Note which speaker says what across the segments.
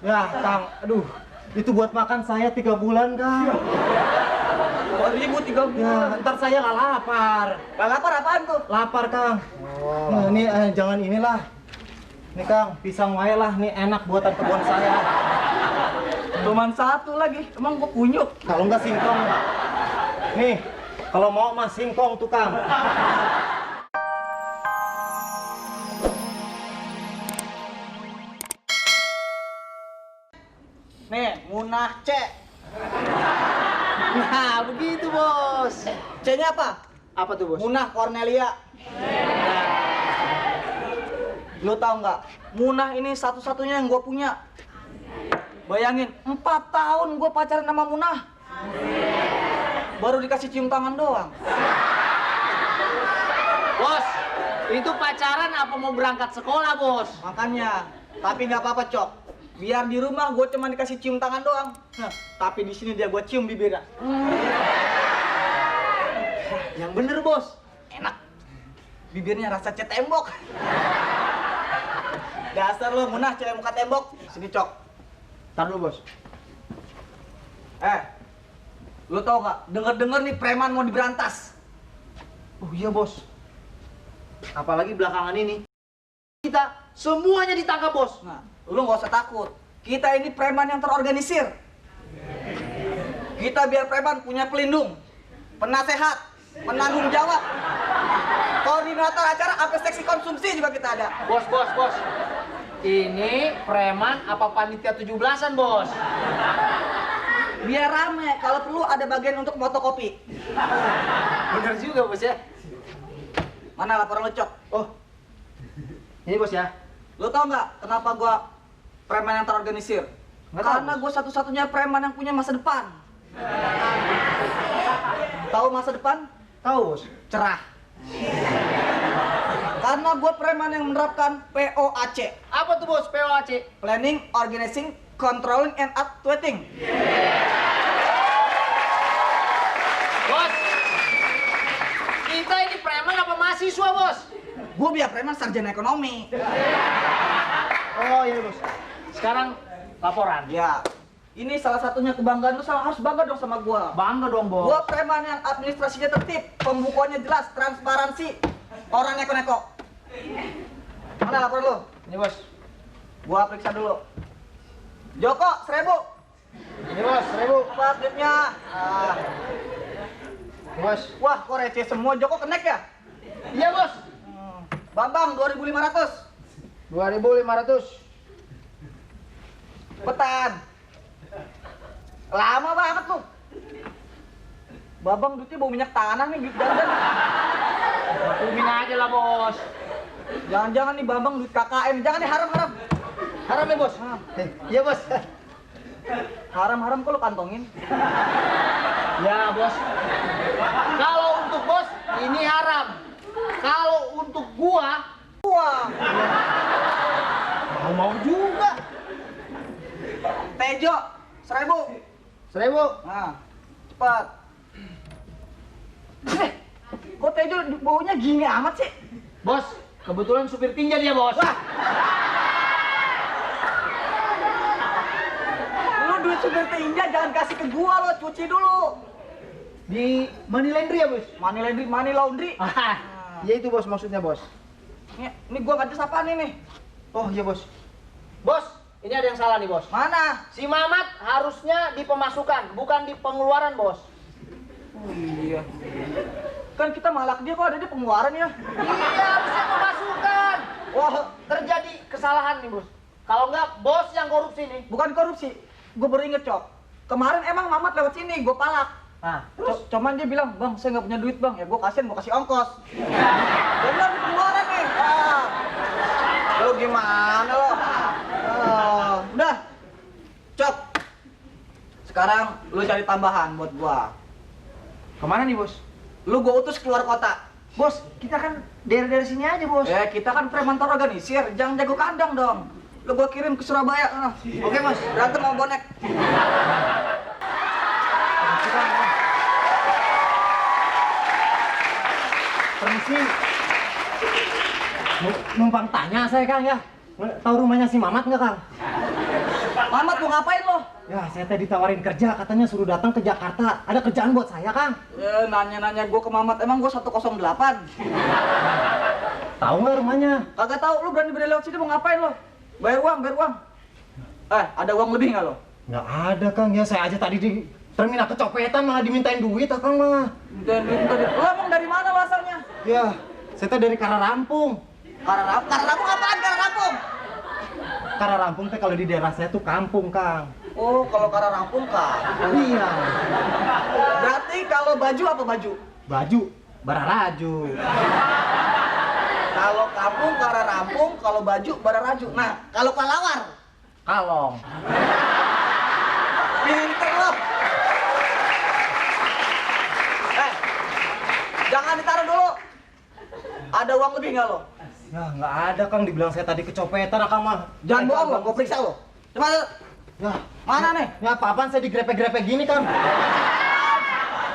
Speaker 1: Ya, Kang, aduh, itu buat makan saya 3 bulan, Kang.
Speaker 2: 2.000 3 bulan.
Speaker 1: Ya, ntar saya lah lapar.
Speaker 2: Lah lapar apaan tuh?
Speaker 1: Lapar, Kang. Nah, ini jangan inilah. Nih, Kang, pisang wae lah, nih enak buatan kebun saya.
Speaker 2: Cuman satu lagi, emang gua kunyuk.
Speaker 1: Kalau nggak singkong, nih, kalau mau mah singkong tuh, Kang.
Speaker 2: Nih, Munah C.
Speaker 3: Nah, begitu, Bos.
Speaker 2: C-nya apa?
Speaker 3: Apa tuh, Bos?
Speaker 2: Munah Cornelia. Lu tahu nggak? Munah ini satu-satunya yang gua punya. Bayangin, 4 tahun gua pacaran sama Munah. Baru dikasih cium tangan doang.
Speaker 3: Bos, itu pacaran apa mau berangkat sekolah, Bos?
Speaker 2: Makanya, tapi nggak apa-apa, Cok. Biar di rumah gue cuma dikasih cium tangan doang. Nah, tapi di sini dia gue cium bibirnya.
Speaker 3: Yang bener, Bos.
Speaker 2: Enak. Bibirnya rasa cat tembok. Dasar lo Munah cewek muka tembok. Sini, Cok.
Speaker 3: Tar dulu, Bos.
Speaker 2: Lo tau gak? Denger-denger nih preman mau diberantas.
Speaker 3: Oh iya, Bos. Apalagi belakangan ini kita semuanya ditangkap, Bos.
Speaker 2: Nah, lu nggak usah takut. Kita ini preman yang terorganisir. Kita biar preman punya pelindung, penasehat, penanggung jawab, koordinator acara, apa seksi konsumsi juga kita ada.
Speaker 3: Bos. Ini preman apa panitia 17-an, Bos?
Speaker 2: Biar rame, kalau perlu ada bagian untuk fotokopi.
Speaker 3: Bener juga, Bos ya.
Speaker 2: Mana laporan lo, Cok?
Speaker 3: Oh. Ini, Bos ya.
Speaker 2: Lo tau nggak kenapa gua preman yang terorganisir?
Speaker 3: Nggak tahu,
Speaker 2: Karena gua satu-satunya preman yang punya masa depan. Tahu masa depan?
Speaker 3: Tahu, Bos.
Speaker 2: Cerah. Karena gue preman yang menerapkan POAC.
Speaker 3: Apa tuh, Bos? POAC?
Speaker 2: Planning, Organizing, Controlling, and Actuating.
Speaker 3: Bos, kita ini preman apa mahasiswa, Bos?
Speaker 2: Gue biar preman sarjana ekonomi.
Speaker 3: Oh iya, Bos. Sekarang laporan.
Speaker 2: Ya, ini salah satunya kebanggaan lu, harus bangga dong sama gue.
Speaker 3: Bangga dong, Bos.
Speaker 2: Gue preman yang administrasinya tertib, pembukuannya jelas, transparansi, orang neko-neko. Mana laporan lu?
Speaker 3: Ini, Bos.
Speaker 2: Gua periksa dulu. Joko, 1000.
Speaker 3: Ini, Bos, 1000.
Speaker 2: Apa duitnya?
Speaker 3: Bos.
Speaker 2: Wah, kok receh semua. Joko kenek ya?
Speaker 3: Iya, Bos.
Speaker 2: Bambang, 2.500.
Speaker 3: 2.500.
Speaker 2: Petan. Lama banget lu. Babang duitnya bau minyak tanah nih, duit dandan.
Speaker 3: Maklumin aja lah, Bos.
Speaker 2: Jangan-jangan nih Bambang duit KKN. Jangan nih, haram-haram.
Speaker 3: Haram ya, Bos? Iya, Bos.
Speaker 2: Haram-haram kok lu kantongin.
Speaker 3: Ya, Bos. Kalau untuk Bos, ini haram. Kalau untuk gua,
Speaker 2: Wah,
Speaker 3: mau juga.
Speaker 2: Tejo, 1000.
Speaker 3: 1000.
Speaker 2: Nah, cepat. Kok Tejo baunya gini amat sih?
Speaker 3: Bos, kebetulan supir tinja dia, Bos.
Speaker 2: Wah. Lu duit supir tinja jangan kasih ke gua lo, cuci dulu.
Speaker 3: Di money laundry ya, Bos?
Speaker 2: Money laundry.
Speaker 3: Ya itu, Bos, maksudnya, Bos.
Speaker 2: Ini gua nggak jelas apaan ini.
Speaker 3: Oh, iya, Bos. Bos, ini ada yang salah nih, Bos.
Speaker 2: Mana?
Speaker 3: Si Mamat harusnya di pemasukan, bukan di pengeluaran, Bos.
Speaker 2: Oh iya. Kan kita malak dia kok ada di pengeluaran ya.
Speaker 3: Iya, harusnya pemasukan. Wah, terjadi kesalahan nih, Bos. Kalau enggak, Bos yang korupsi nih.
Speaker 2: Bukan korupsi. Gua baru inget, Cok. Kemarin emang Mamat lewat sini, gua palak.
Speaker 3: Nah,
Speaker 2: Cuman dia bilang, "Bang, saya nggak punya duit, Bang." Ya gua kasihin, gua kasih ongkos. Dia bilang di pengeluaran nih. Lu gimana lo? Udah. Cok. Sekarang lu cari tambahan buat gua.
Speaker 3: kemana nih, Bos?
Speaker 2: Lu gua utus keluar kota.
Speaker 3: Bos, kita kan daerah sini aja, Bos.
Speaker 2: Kita kan preman terorganisir, jangan jago kandang dong. Lu gua kirim ke Surabaya.
Speaker 3: Oke, Mas.
Speaker 2: Berantem sama bonek.
Speaker 1: Permisi. Numpang tanya saya, Kang, ya. Tahu rumahnya si Mamat nggak, Kang?
Speaker 2: Mamat mau ngapain lo?
Speaker 1: Ya, saya tadi ditawarin kerja, katanya suruh datang ke Jakarta. Ada kerjaan buat saya, Kang.
Speaker 2: Nanya-nanya gue ke Mamat, emang gue 108?
Speaker 1: Tahu nggak rumahnya?
Speaker 2: Kagak tahu, lu berani lewat sini mau ngapain lo? Bayar uang. Ada uang lebih nggak lo?
Speaker 1: Nggak ada, Kang. Ya, saya aja tadi di terminal kecopetan malah dimintain duit, Kang mah.
Speaker 2: Dan lo emang dari mana lo asalnya?
Speaker 1: Ya, saya tadi dari Kararampung.
Speaker 2: Kararampung apaan Kararampung?
Speaker 1: Kararampung teh kalau di daerah saya tuh kampung, Kang.
Speaker 2: Oh, kalau Kararampung kampung.
Speaker 1: Iya.
Speaker 2: Berarti kalau baju apa baju?
Speaker 1: Baju, bararaju.
Speaker 2: Kalau kampung Kararampung, kalau baju Bararaju. Nah, kalau kelawar?
Speaker 1: Kalong.
Speaker 2: Pinter lo. Jangan ditaruh dulu. Ada uang lebih nggak lo?
Speaker 1: Ya, nggak ada, Kang. Dibilang saya tadi kecopetan, Kang mah.
Speaker 2: Jangan bohong lo, gue periksa lo. Coba,
Speaker 1: Ya,
Speaker 2: mana nih?
Speaker 1: ya apa-apaan saya digrepe-grepe gini, Kang?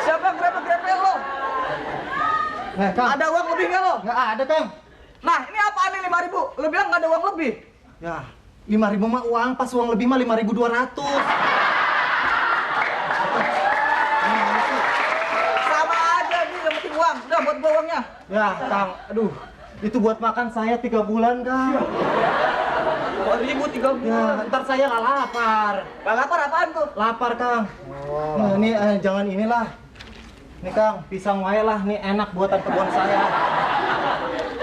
Speaker 2: Siapa yang grepe-grepe lo?
Speaker 1: Kang.
Speaker 2: Ada uang lebih nggak lo?
Speaker 1: Nggak ada, Kang.
Speaker 2: Nah, ini apaan nih 5.000? Lo bilang nggak ada uang lebih?
Speaker 1: Ya, 5.000 mah uang, pas uang lebih mah 5.200.
Speaker 2: Sama aja nih, yang penting uang. Udah, buat gua uangnya.
Speaker 1: Ya, Kang, aduh. Itu buat makan saya 3 bulan, Kang.
Speaker 2: 2.000 3 bulan.
Speaker 1: Ya, ntar saya nggak lapar.
Speaker 2: Gak lapar apaan tuh?
Speaker 1: Lapar, Kang. Nah, ini jangan inilah. Nih, Kang, pisang wae lah. Nih enak buatan kebun saya.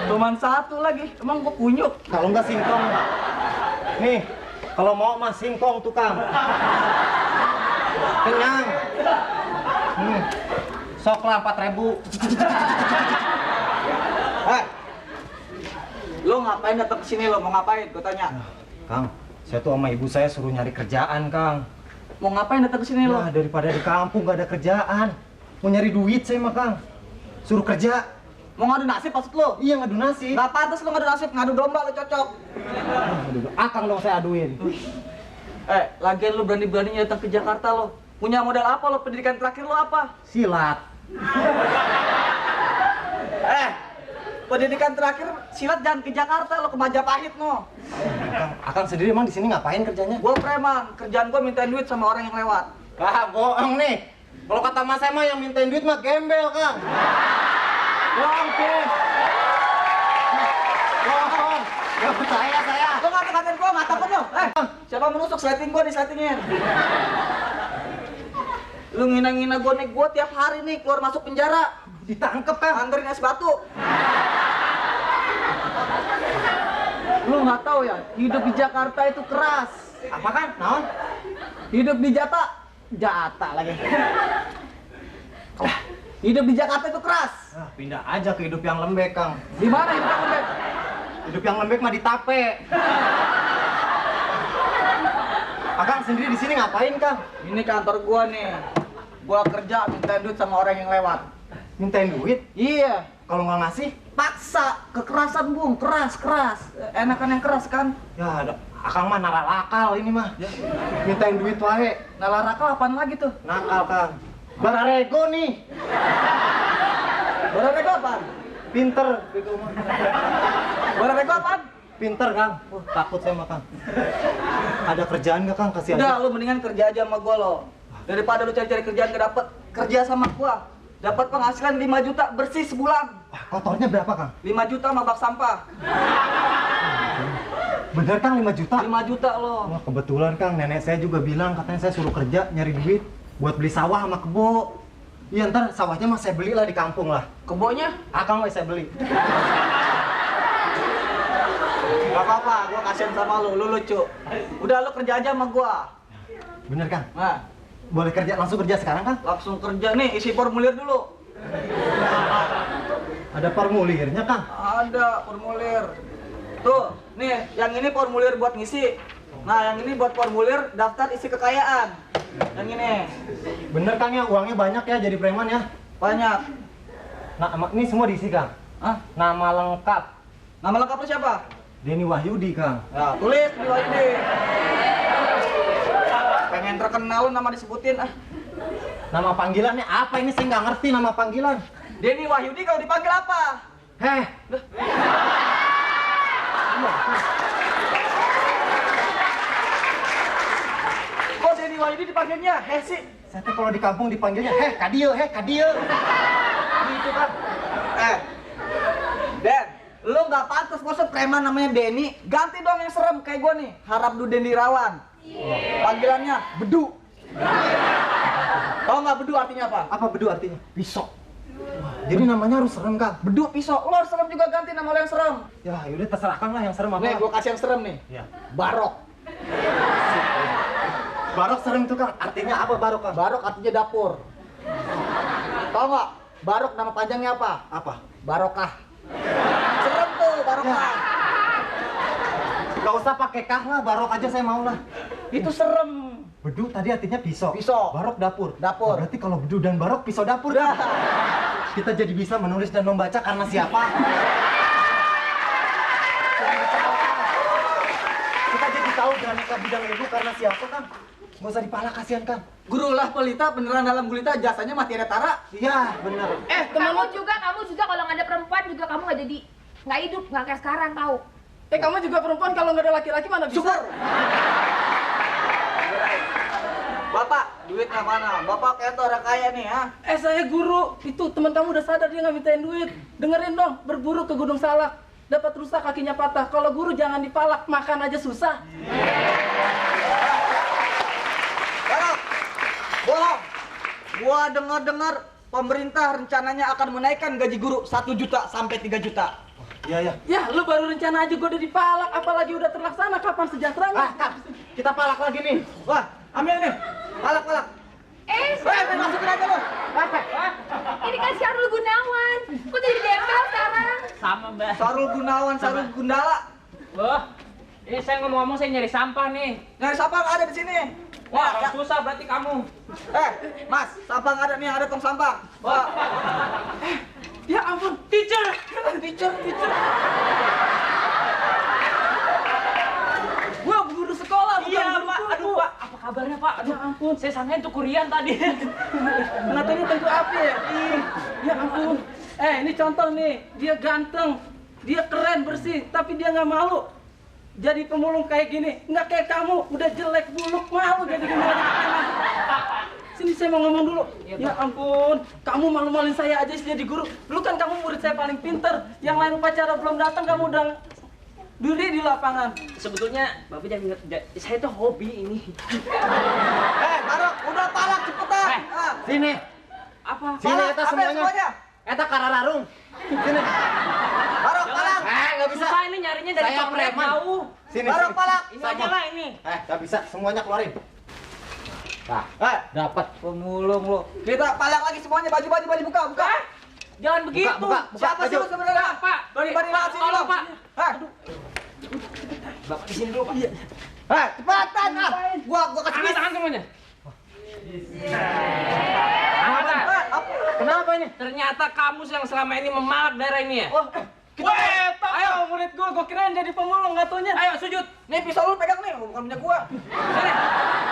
Speaker 2: Cuman satu lagi, emang gua kunyuk.
Speaker 1: Kalau nggak singkong. Nih, kalau mau mah singkong tuh, Kang. Kenyang. Sok lah 4.000.
Speaker 2: Lo ngapain datang ke sini lo? Mau ngapain? Gua tanya.
Speaker 1: Kang, saya tuh sama ibu saya suruh nyari kerjaan, Kang.
Speaker 2: Mau ngapain datang ke sini lo?
Speaker 1: Ya, daripada di kampung gak ada kerjaan. Mau nyari duit saya mah, Kang. Suruh kerja.
Speaker 2: Mau ngadu nasib maksud lo?
Speaker 1: Iya, ngadu nasib.
Speaker 2: Gak pantas lo ngadu nasib, ngadu domba lo cocok.
Speaker 1: Akang dong saya aduin.
Speaker 2: Lagian lo berani-beraninya datang ke Jakarta lo. Punya modal apa lo? Pendidikan terakhir lo apa?
Speaker 1: Silat.
Speaker 2: Pendidikan terakhir silat jangan ke Jakarta lo, ke Majapahit no.
Speaker 1: Akang sendiri emang di sini ngapain kerjanya?
Speaker 2: Gua preman, kerjaan gua mintain duit sama orang yang lewat.
Speaker 1: Ah, bohong nih. Kalau kata mas saya mah yang mintain duit mah gembel, Kang. Bohong, Kang. Bohong. Gak percaya saya.
Speaker 2: Lo ngata-ngatain gua, mata pun lo. Siapa menusuk sleting gua disletingin? Lu ngina-ngina gua nih, gua tiap hari nih keluar masuk penjara.
Speaker 1: Ditangkep, Kang.
Speaker 2: Anterin es batu. Lu nggak tahu ya, hidup di Jakarta itu keras.
Speaker 1: Apa, Kang? Naon?
Speaker 2: Hidup di Jata lagi. Hidup di Jakarta itu keras.
Speaker 1: Pindah aja ke hidup yang lembek, Kang.
Speaker 2: Di mana hidup yang lembek?
Speaker 1: Hidup yang lembek mah di tape. Akang sendiri di sini ngapain, Kang?
Speaker 2: Ini kantor gua nih. Gua kerja minta duit sama orang yang lewat.
Speaker 1: Mintain duit?
Speaker 2: Iya.
Speaker 1: Kalau nggak ngasih?
Speaker 2: Paksa, kekerasan bung, keras. Enakan yang keras kan?
Speaker 1: Ya, akang mah naral ini mah. Mintain duit wae.
Speaker 2: Nalaraka apaan lagi tuh?
Speaker 1: Nakal, Kang. Bararego nih.
Speaker 2: Bararego apaan?
Speaker 1: Pinter gitu mah.
Speaker 2: Bararego apaan?
Speaker 1: Pinter, Kang. Takut saya mah, Kang. Ada kerjaan nggak, Kang? Kasih
Speaker 2: Udah,
Speaker 1: aja.
Speaker 2: lu mendingan kerja aja sama gua lo. Daripada lu cari-cari kerjaan gak dapet, kerja sama gua. Dapat penghasilan 5 juta bersih sebulan.
Speaker 1: Kotornya berapa, Kang?
Speaker 2: 5 juta sama bak sampah.
Speaker 1: Bener, Kang, 5 juta?
Speaker 2: 5 juta lo.
Speaker 1: Wah, kebetulan, Kang. Nenek saya juga bilang, katanya saya suruh kerja, nyari duit buat beli sawah sama kebo. Iya, ntar sawahnya mah saya belilah di kampung lah.
Speaker 2: Kebonya?
Speaker 1: Akang mah saya beli.
Speaker 2: Gak apa-apa, gua kasihan sama lu lucu. Udah lu kerja aja sama gua.
Speaker 1: Bener, Kang?
Speaker 2: Nah,
Speaker 1: Boleh kerja, langsung kerja sekarang, Kang?
Speaker 2: langsung kerja nih, isi formulir dulu.
Speaker 1: Ada formulirnya, Kang?
Speaker 2: Ada formulir. Tuh, nih, yang ini formulir buat ngisi. Nah, yang ini buat formulir daftar isi kekayaan. Yang ini.
Speaker 1: Bener, Kang, ya? Uangnya banyak ya jadi preman ya?
Speaker 2: Banyak.
Speaker 1: Nah, ini semua diisi, Kang?
Speaker 2: Hah?
Speaker 1: Nama lengkap.
Speaker 2: Nama lengkap lu siapa?
Speaker 1: Denny Wahyudi, Kang.
Speaker 2: Ya, tulis di WD. Pengen terkenal lu nama disebutin ah.
Speaker 1: Nama panggilannya apa ini? Saya nggak ngerti nama panggilan.
Speaker 2: Denny Wahyudi kalau dipanggil apa?
Speaker 1: Heh.
Speaker 2: Wahyudi dipanggilnya heh sih?
Speaker 1: Saya teh kalau di kampung dipanggilnya kadieu, kadieu.
Speaker 2: Gitu kan. Den, lu nggak pantas masuk preman namanya Denny. Ganti dong yang serem kayak gua nih. Harap Du Dendi Rawan. Panggilannya Bedu. Tau nggak Bedu artinya apa?
Speaker 1: Apa bedu artinya?
Speaker 2: Pisau.
Speaker 1: Jadi namanya harus serem, Kang.
Speaker 2: Bedu pisau. Lo harus serem juga, ganti nama lo yang serem.
Speaker 1: Ya, yaudah terserah Kang lah yang serem apa.
Speaker 2: Nih, gua kasih yang serem nih.
Speaker 1: Ya.
Speaker 2: Barok.
Speaker 1: Barok serem itu, Kang. Artinya apa barok, Kang?
Speaker 2: Barok artinya dapur. Tau nggak? Barok nama panjangnya apa?
Speaker 1: Apa?
Speaker 2: Barokah. Serem tuh, barokah.
Speaker 1: Gak usah pakai kah lah, barok aja saya mau lah.
Speaker 2: Itu serem.
Speaker 1: Bedu tadi artinya pisau.
Speaker 2: Pisau.
Speaker 1: Barok dapur.
Speaker 2: Dapur.
Speaker 1: Oh, berarti kalau bedu dan barok pisau dapur.
Speaker 2: Udah.
Speaker 1: Kita jadi bisa menulis dan membaca karena siapa? Kita jadi tahu beraneka bidang ilmu karena siapa, Kang? Nggak usah dipala, kasihan, Kang.
Speaker 2: Guru lah pelita, beneran dalam gulita, jasanya mati ada tara.
Speaker 1: Iya, benar.
Speaker 4: kamu juga kalau nggak ada perempuan juga kamu nggak hidup, nggak kayak sekarang tahu.
Speaker 5: Kamu juga perempuan, kalau nggak ada laki-laki mana bisa?
Speaker 2: Syukur. Bapak, duitnya mana? Bapak kayak tuh orang kaya nih, ha?
Speaker 5: Saya guru, itu teman kamu udah sadar dia nggak mintain duit. Dengerin dong, berburu ke Gunung Salak, dapat rusak kakinya patah. Kalau guru jangan dipalak, makan aja susah.
Speaker 2: Barok, bohong. Gua dengar-dengar pemerintah rencananya akan menaikkan gaji guru 1 juta sampai 3 juta.
Speaker 1: Iya, iya.
Speaker 5: Ya, lu baru rencana aja gua udah dipalak, apalagi udah terlaksana, kapan sejahteranya?
Speaker 1: Kang, kita palak lagi nih.
Speaker 2: Wah, ambil nih. Palak. Masukin aja lu.
Speaker 4: Ini kan Syahrul Gunawan, kok jadi gembel sekarang?
Speaker 3: Sama, Mbak.
Speaker 2: Sarul Gunawan, Sarul Gundala.
Speaker 3: Wah, ini saya ngomong-ngomong saya nyari sampah nih.
Speaker 2: Nyari sampah nggak ada di sini.
Speaker 3: Wah,
Speaker 2: Ya,
Speaker 3: susah berarti kamu.
Speaker 2: Mas, sampah nggak ada nih, ada tong sampah. Wah,
Speaker 5: Ya ampun, teacher. Gua guru sekolah, bukan
Speaker 3: Iya,
Speaker 5: guru
Speaker 3: Pak.
Speaker 5: kuku.
Speaker 3: Aduh, Pak. Apa kabarnya, Pak? Aduh,
Speaker 5: Ya ampun.
Speaker 3: saya sangkain tuh Kurian tadi.
Speaker 5: Matanya tentu api ya? Ya ampun. Ini contoh nih, dia ganteng, dia keren, bersih, tapi dia nggak malu. Jadi pemulung kayak gini, nggak kayak kamu, udah jelek, buluk, malu jadi gimana? Sini saya mau ngomong dulu. Ya ampun, kamu malu-maluin saya aja sih jadi guru. Dulu kan kamu murid saya paling pinter, yang lain upacara belum datang kamu udah diri di lapangan.
Speaker 3: Sebetulnya, Bapak jangan ingat, saya tuh hobi ini.
Speaker 2: Barok, udah palak cepetan.
Speaker 1: Sini.
Speaker 3: Apa?
Speaker 1: Sini,
Speaker 2: Palak,
Speaker 1: eta
Speaker 2: ambil
Speaker 1: semuanya. Eta karararung. Sini.
Speaker 2: Barok, palak.
Speaker 1: Nggak bisa.
Speaker 3: Susah ini nyarinya dari
Speaker 1: Saya
Speaker 3: Tongret
Speaker 1: preman.
Speaker 3: jauh.
Speaker 1: Sini,
Speaker 2: Barok,
Speaker 1: sini.
Speaker 2: palak.
Speaker 3: Ini aja lah ini.
Speaker 1: Nggak bisa. Semuanya keluarin. Nah, dapat.
Speaker 2: Pemulung lo. Kita palak lagi semuanya, baju buka.
Speaker 3: Jangan begitu.
Speaker 1: buka.
Speaker 2: Siapa sih
Speaker 1: baju.
Speaker 2: lu sebenarnya?
Speaker 3: Pak,
Speaker 2: Bari banget sini lo.
Speaker 3: tolong, Pak.
Speaker 2: Bapak di sini dulu, Pak. Cepetan ah. Gua kasih
Speaker 3: Tangan,
Speaker 2: bis.
Speaker 3: tangan semuanya.
Speaker 1: Kenapa? Kenapa ini?
Speaker 3: Ternyata kamu yang selama ini memalak daerah ini ya?
Speaker 5: Weh, ayo murid gua kirain jadi pemulung, nggak taunya.
Speaker 3: Ayo sujud.
Speaker 2: Nih pisau lu pegang nih, bukan punya gua.
Speaker 3: Sini.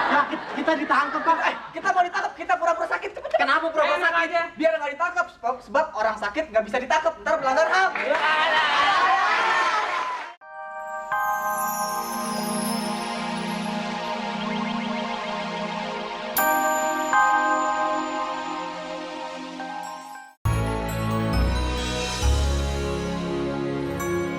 Speaker 1: Ya, kita ditangkap, Kang.
Speaker 2: Kita mau ditangkap, kita pura-pura sakit. Cepet.
Speaker 1: Kenapa pura-pura
Speaker 3: Enak
Speaker 1: sakit?
Speaker 3: aja.
Speaker 2: Biar nggak ditangkap, sebab orang sakit nggak bisa ditangkap, ntar melanggar HAM.
Speaker 3: Alah.